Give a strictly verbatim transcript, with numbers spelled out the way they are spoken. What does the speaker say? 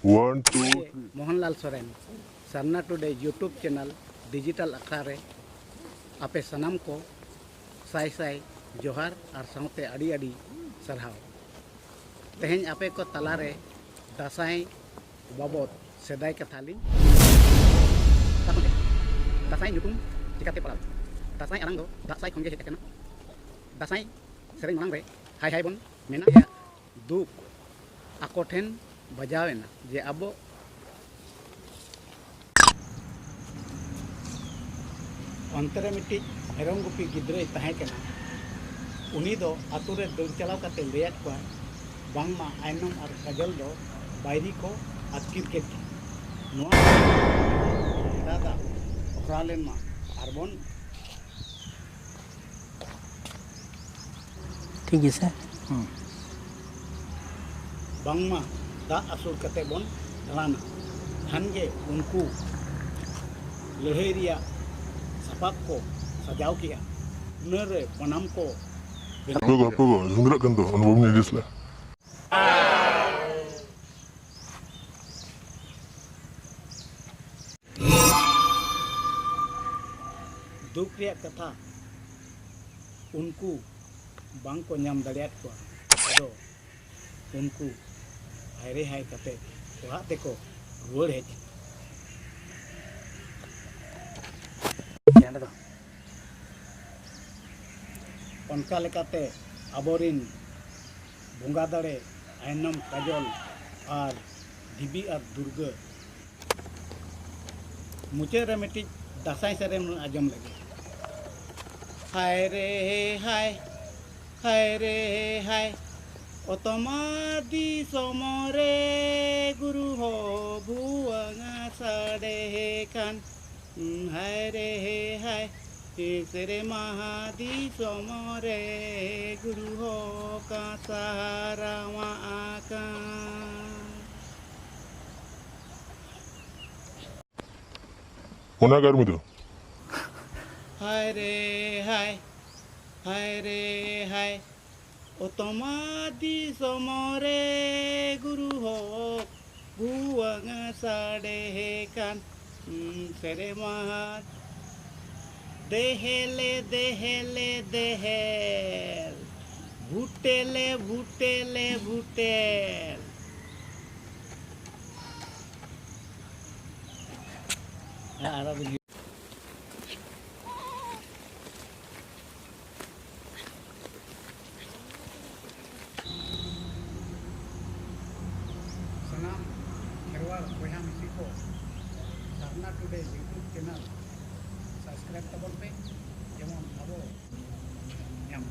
One, two, three. Mohanlal Soren, ᱥᱟᱨᱱᱟ ᱴᱩᱰᱮ YouTube channel digital ᱟᱠᱷᱲᱟ ᱨᱮ ᱟᱯᱮ ᱥᱟᱱᱟᱢ ᱠᱚ ᱥᱟᱭ ᱥᱟᱭ ᱡᱚᱦᱟᱨ ᱟᱨ ᱥᱟᱶᱛᱮ ᱟᱹᱰᱤ ᱟᱹᱰᱤ ᱥᱟᱨᱦᱟᱣ᱾ ᱛᱮᱦᱮᱧ ᱟᱯᱮ ᱠᱚ ᱛᱟᱞᱟᱨᱮ ᱫᱟᱸᱥᱟᱭ ᱵᱟᱵᱚᱫ ᱥᱮᱫᱟᱭ ᱠᱟᱛᱷᱟ ᱞᱤᱧ ᱛᱟᱵᱚᱱ ᱮᱫᱟ᱾ ᱫᱟᱸᱥᱟᱭ ᱧᱩᱛᱩᱢ ᱪᱤᱠᱟᱹᱛᱮ ᱯᱟᱲᱟᱣ? ᱫᱟᱸᱥᱟᱭ ᱟᱲᱟᱝ ᱫᱚ ᱫᱟᱜ ᱥᱟᱭ ᱠᱷᱚᱱ ᱜᱮ ᱦᱮᱡ ᱟᱠᱟᱱᱟ᱾ ᱫᱟᱸᱥᱟᱭ ᱥᱮᱨᱮᱧ ᱢᱟᱲᱟᱝ ᱨᱮ ᱦᱟᱭ ᱦᱟᱭ ᱵᱚᱱ ᱢᱮᱱᱟ᱾ ᱫᱩᱠ ᱟᱠᱚ ᱴᱷᱮᱱ ᱵᱟᱡᱟᱣ ᱮᱱᱟ ᱡᱮ ᱟᱵᱚ ᱚᱱᱛᱮ ᱨᱮ ᱢᱤᱫᱴᱤᱡ ᱢᱮᱨᱚᱢ ᱜᱩᱯᱤ ᱜᱤᱫᱽᱨᱟᱹᱭ ᱛᱟᱦᱮᱸ ᱠᱟᱱᱟ᱾ ᱩᱱᱤ ᱫᱚ ᱟᱛᱳ ᱨᱮ ᱫᱟᱹᱲ ᱪᱟᱞᱟᱣ ᱠᱟᱛᱮ ᱞᱟᱹᱭᱟᱫ ᱠᱚᱣᱟ, ᱵᱟᱝᱢᱟ ᱟᱭᱱᱚᱢ ᱟᱨ ᱠᱟᱡᱚᱞ ᱫᱚ ᱵᱟᱭᱨᱤ ᱠᱚ ᱟᱹᱛᱠᱤᱨ ᱠᱮᱫ ᱠᱤᱱᱟ᱾ ᱱᱚᱣᱟ ᱫᱟᱜ ᱫᱟᱜ ᱵᱷᱚᱨᱟᱣ ᱞᱮᱱ ᱢᱟ ᱟᱨ ᱵᱚᱱ ᱴᱷᱤᱠ ᱜᱮᱭᱟ ᱥᱮ? ᱦᱩᱸ᱾ ᱵᱟᱝᱢᱟ ᱫᱟᱜ ᱟᱹᱥᱩᱲ ᱠᱟᱛᱮ ᱵᱚᱱ ᱫᱟᱬᱟᱱᱟ᱾ ᱠᱷᱟᱱ ᱜᱮ ᱩᱱᱠᱩ ᱞᱟᱹᱲᱦᱟᱹᱭ ᱨᱮᱭᱟᱜ ᱥᱟᱯᱟᱵ ᱠᱚ ᱥᱟᱡᱟᱣ ᱠᱮᱜᱼᱟ᱾ ᱩᱱᱟᱹᱨᱮ ᱵᱟᱱᱟᱢ ᱠᱚ ᱵᱮᱱᱟᱣ ᱦᱟᱯᱮ ᱜᱚ, ᱦᱟᱯᱮ ᱜᱚ, ᱡᱷᱩᱸᱫᱽᱨᱟᱹᱜ ᱠᱟᱱ ᱫᱚ, ᱚᱱᱟ ᱵᱟᱵᱚᱱ adjust ᱞᱮᱫ᱾ ᱫᱩᱠ ᱨᱮᱭᱟᱜ ᱠᱟᱛᱷᱟ, ᱩᱱᱠᱩ ᱵᱟᱝ ᱠᱚ ᱧᱟᱢ ᱫᱟᱲᱮᱭᱟᱫ ᱠᱚᱣᱟ᱾ ᱟᱫᱚ ᱩᱱᱠᱩ ᱦᱟᱭᱨᱮ ᱦᱟᱭ ᱠᱟᱛᱮ ᱚᱲᱟᱜ ᱛᱮᱠᱚ ᱨᱩᱣᱟᱹᱲ ᱦᱮᱡ ᱮᱱᱟ᱾ ᱚᱱᱠᱟ ᱞᱮᱠᱟᱛᱮ ᱟᱵᱚᱨᱤᱱ ᱵᱚᱸᱜᱟ ᱫᱟᱲᱮ ᱟᱭᱱᱚᱢ ᱠᱟᱡᱚᱞ ᱟᱨ ᱫᱮᱵᱤ ᱟᱨ ᱫᱩᱨᱜᱟᱹ ᱢᱩᱪᱟᱹᱫ ᱨᱮ ᱢᱤᱫᱴᱤᱡ ᱫᱟᱸᱥᱟᱭ ᱥᱮᱨᱮᱧ ᱟᱸᱡᱚᱢ ᱞᱮᱜᱮ᱾ ᱦᱟᱭ ᱨᱮ ᱦᱟᱭ, ᱦᱟᱭ ᱨᱮ ᱦᱟᱭ, ᱚᱛᱚᱢᱟ ᱫᱤᱥᱚᱢ ᱨᱮ ᱜᱩᱨᱩ ᱦᱚ ᱵᱷᱩᱣᱟᱹᱝ ᱥᱟᱰᱮ ᱠᱟᱱ᱾ ᱦᱟᱭ ᱨᱮ ᱦᱟᱭ, ᱥᱮᱨᱢᱟ ᱫᱤᱥᱚᱢ ᱨᱮ ᱜᱩᱨᱩ ᱦᱚ ᱠᱟᱸᱥᱟ ᱨᱟᱣᱟᱜ ᱟᱠᱟᱱ᱾ ᱚᱱᱟ ᱜᱮ ᱟᱨ ᱢᱤᱫ ᱫᱷᱟᱣ᱾ ᱦᱟᱭ ᱨᱮ ᱦᱟᱭ, ᱦᱟᱭ ᱨᱮ ᱦᱟᱭ, ᱚᱛᱚᱢᱟ ᱫᱤᱥᱚᱢ ᱨᱮ ᱜᱩᱨᱩ ᱦᱚ ᱵᱷᱩᱣᱟᱹᱝ ᱥᱟᱰᱮ ᱠᱟᱱ ᱥᱮᱨᱢᱟ᱾ ᱫᱮᱦᱮᱞᱮ ᱫᱮᱦᱮᱞᱮ ᱫᱮᱦᱮᱞ, ᱵᱷᱩᱴᱮᱞᱮ ᱵᱷᱩᱴᱮᱞᱮ ᱵᱷᱩᱴᱮᱞ᱾ ᱦᱮᱸ, ᱟᱨᱚ ᱵᱤᱱ ᱥᱟᱱᱟᱢ ᱠᱷᱮᱨᱣᱟᱲ ᱵᱚᱭᱦᱟ ᱢᱤᱥᱤ ᱠᱚ, ᱥᱟᱨᱱᱟ ᱴᱩᱰᱮ YouTube channel subscribe ᱛᱟᱵᱚᱱ ᱯᱮ, ᱡᱮᱢᱚᱱ ᱟᱵᱚ ᱧᱟᱢ